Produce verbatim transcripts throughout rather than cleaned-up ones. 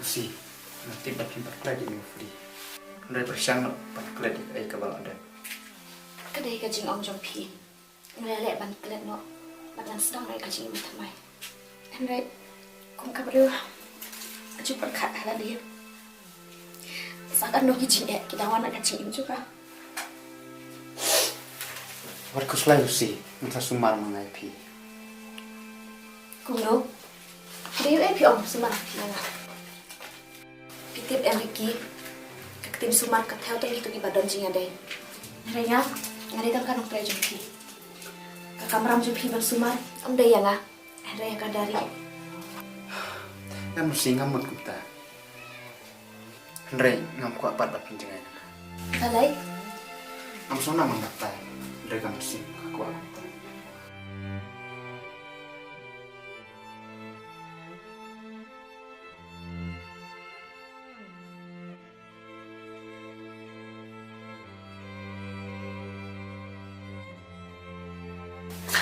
Lucy, nga tip ba phim pat klet ïa u Freddy. Hynrei pyrshang noh ban klet ïa kaei kaba la dep. Ka dei ka jingong jong phi. Nga leh ban klet noh bad ngan sdang noh ïa ka jingim thymmai. Hynrei kum ka briew ha ju pyrkhat ha lade, sa katno ki jingeh ki dang wan na ka jingim jong ka. Wat khuslai Lucy, ngan sa sumar ma nga ïa phi. Kumno? Dei ïa phi ong sumar phi ïa nga? Phi tip em Vicky, ka ktien sumar ka thew tang kito kiba don jingïadei. Hynrei nga, nga dei tang ka nongtrei jong phi. Ka kamram jong phi ban sumar ym dei ïa nga, hynrei ïa ka Dari. Em Lucy, ngam mut kumta. Hynrei ngam kwah pat ba phin jngai na nga. Balei? Ngam sngewsih ban batai, hynrei ka mynsiem ka kwah kumta.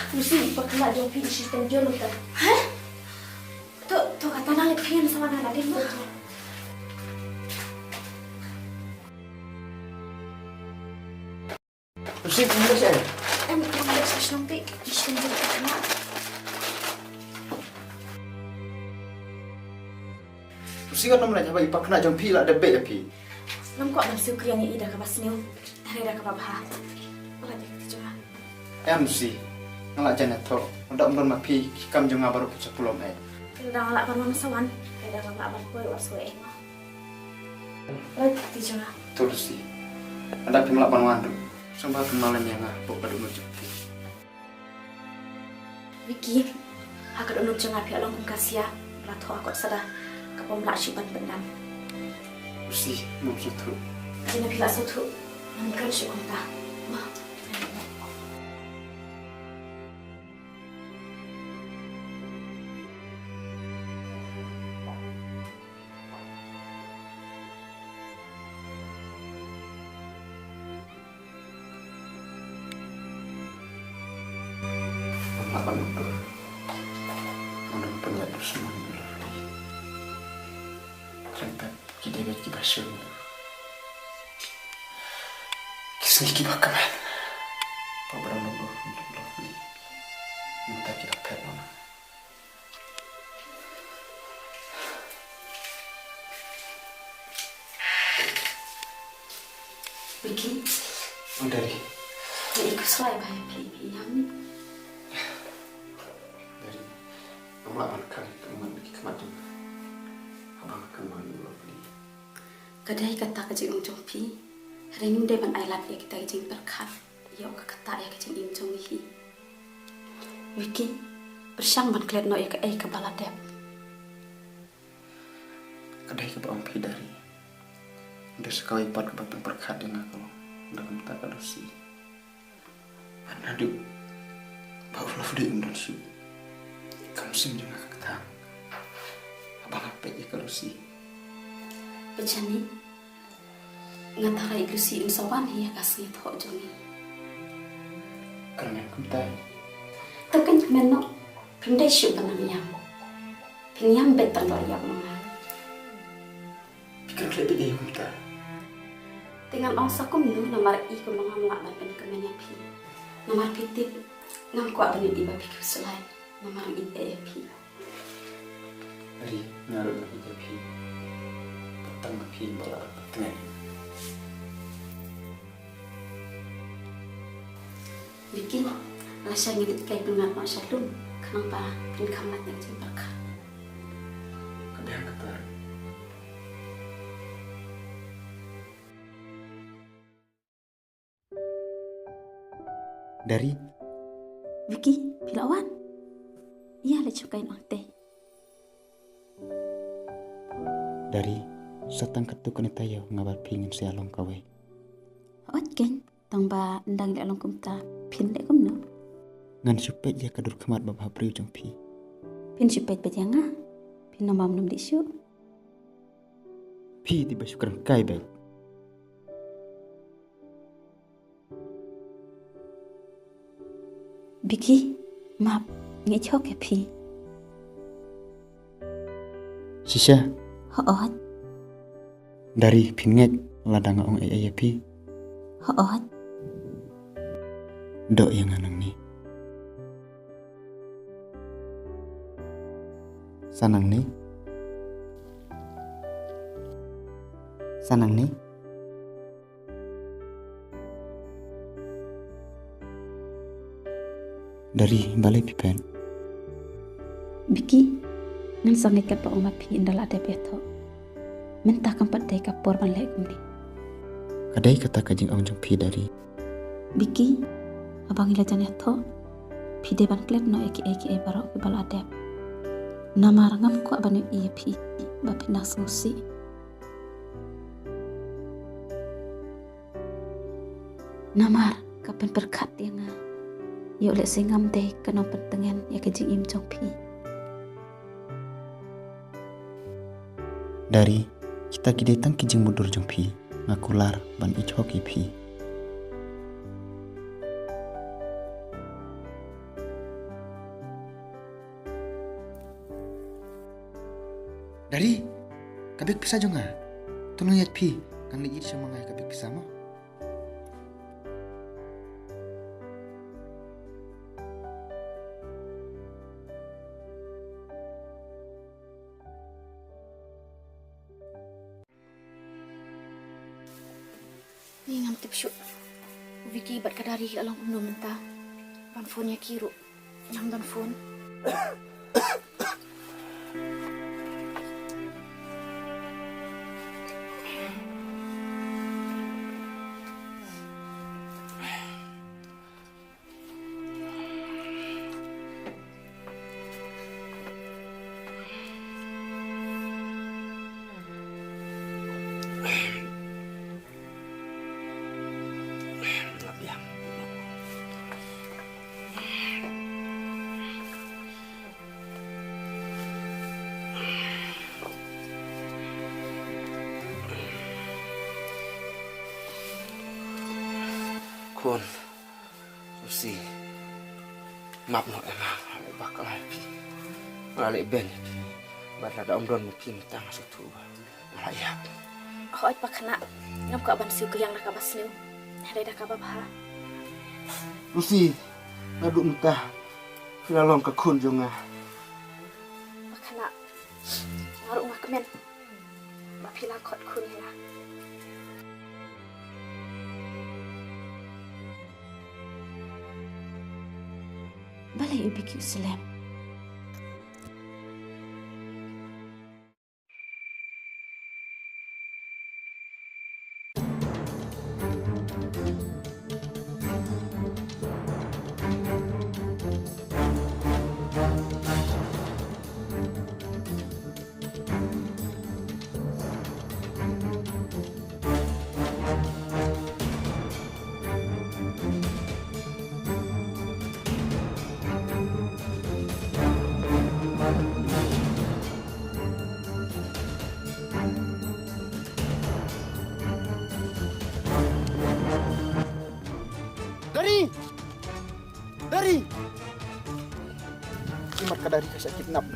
Lucy, i pakhynnah jong phi i shim tang jong ka. Hah? To, to kata nang leit phi ngan sa wan hangne, dei ma. Lucy, phi leit shaei? Em, em, leit sha shnong phi, i shim jong ka pakhynnah. Lucy, ngan ym leit haba i pakhynnah jong phi i la dep beit ïa phi. Ngam kwah ban siew kriang ïa i da kaba sniew, hynrei da kaba bha. Ba la dei kti jong nga. Em Lucy, nga la jan ïathoh, lada ym don ma phi ki kam jong nga baroh ki sa pulom eh. Lada nga lah ban wan sa wan, lada ngam lah ban poi wat shuh eh. Leit kti jong nga. To Lucy, lada phim lah ban wan ruh, sngewbha phin mlien ïa nga hapoh ka dohnud jong phi. Vicky, ha ka dohnud jong nga phi la long kum ka sia ba la thoh ha kot sada kaba ym lah shuh ban pyndam. Lucy, ngam sngewthuh. Lada phi la sngewthuh, ngam kren shuh kumta. Ma. Ngam lah ban dur. Ngam lah ban pynïap dusmon ïa u Lovely. Khlem pep ki dei beit kiba shun. Ki sngi kiba kmen. Ba ba dang dur ïa u Lovely. Mynta ki la phet noh. Vicky. Oh, Dari. Ngi khuslai bha ïa phi, phi ïam. Dari, ngam lah ban kren, ngam lah ban kren, ngam lah ban kren. Haba nga kynmaw ïa u Lovely. Ka dei kata ka jingong jong phi. Hynrei ngim dei ban ailad ïa kita ki jingpyrkhat. Ïoh ka kata ïa ka jingim jong ngi hi. Vicky, pyrshang ban klet noh ïa kaei kaba la dep. Ka dei kaba ong phi Dari. Dei sa kawei pat kaba pynpyrkhat ïa nga ka long da kumta ka Lucy. Bad naduh ba u Lovely um don shuh, ka mynsiem jong nga ka kthang haba nga peit ïa ka Lucy. Peit shane. Nga tharai Lucy un sa wan hi ha ka sngi thoh jong ngi. Kyrmen kumta. To kyrmen noh. Phim dei shuh ban nang ïam. Phin ïam beit tang ba la ïap ma nga. Phi kyrkhu beit ïa kumta. Te ngan ong sa kumno namar i kumno ngam lah ban pynkmen ïa phi. Namar phi tip ngam kwah ban ïohi ba phi khuslai. Namar ngi ïeit ïa phi. Ri, nga ruh nga ïeit ïa phi. Tang ma phi ba la tngen. Vicky, lashai ngin leit kai pyngngad noh sha lum, khnang ba phin kham lait na ka jingpyrkhat. Ka biang kata. Dari. Vicky, phi la wan? Ïa, leit shu kai noh te. Dari, sa tang katto katne taïew nga bad phi ngin sa ïalong kawei. Hooid keiñ, tang ba ynda ngi la long kumta, phin leh kumno? Ngan shu peit ïa ka dur khmat ba bhabriew jong phi. Phin shu peit beit ïa nga. Phin ong ba ym dih shuh. Phi te ba shu kren kai beit. Vicky, map, nga ïeit ïa phi. Shisha, Hooid. Dari, phin ngeit lada nga ong ei ei ïa phi? Hooid. Doh ïa nga nangne. Sa nangne. Sa nangne. Dari, balei phi phet? Biki, ngan sa ngeit katba ong ïa phi ynda la dep ïathoh. Mynta kam pat dei ka por ban leh kumne. Ka dei kata ka jingong jong phi, Dari. Biki, haba ngi la jan ïathoh, phi dei ban klet noh ïa kiei kiei baroh kiba la dep. Namar ngam kwah ban ïohi ïa phi ba phin nang sngewsih. Namar ka pynpyrkhat ïa nga, ïoh lehse ngam dei ka nongpyntngen ïa ka jingim jong phi. Dari, kita ki dei tang ki jingmutdur jong phi, nga kular ban ïeit hok ïa phi. Dari, ka bag pisa jong nga. To nang ïaid phi, ngan leit ïeit sha ma nga ïa ka bag pisa mo. Ni ngam tip shuh. U Vicky bad ka Dari ki la long kumno mynta. Ban phone ïa ki ruh ngam don phone. Khun. Lucy, map noh ïa nga, nga la bakla ïa phi. Nga la leh beiñ ïa phi. Bad lada ym don ma phi mynta nga sngewthuh ba nga la ïap. Hooid Pa Khynnah, ngam kwah ban siew kyrïang da kaba sniew, hynrei da kaba bha. Lucy, naduh mynta phi la long ka khun jong nga. Pa Khynnah, nga ruh nga kmen ba phi la khot khun ïa nga. Balei u Biki u slem? Dari! Dari! Imat ka Dari ka shah kidnap.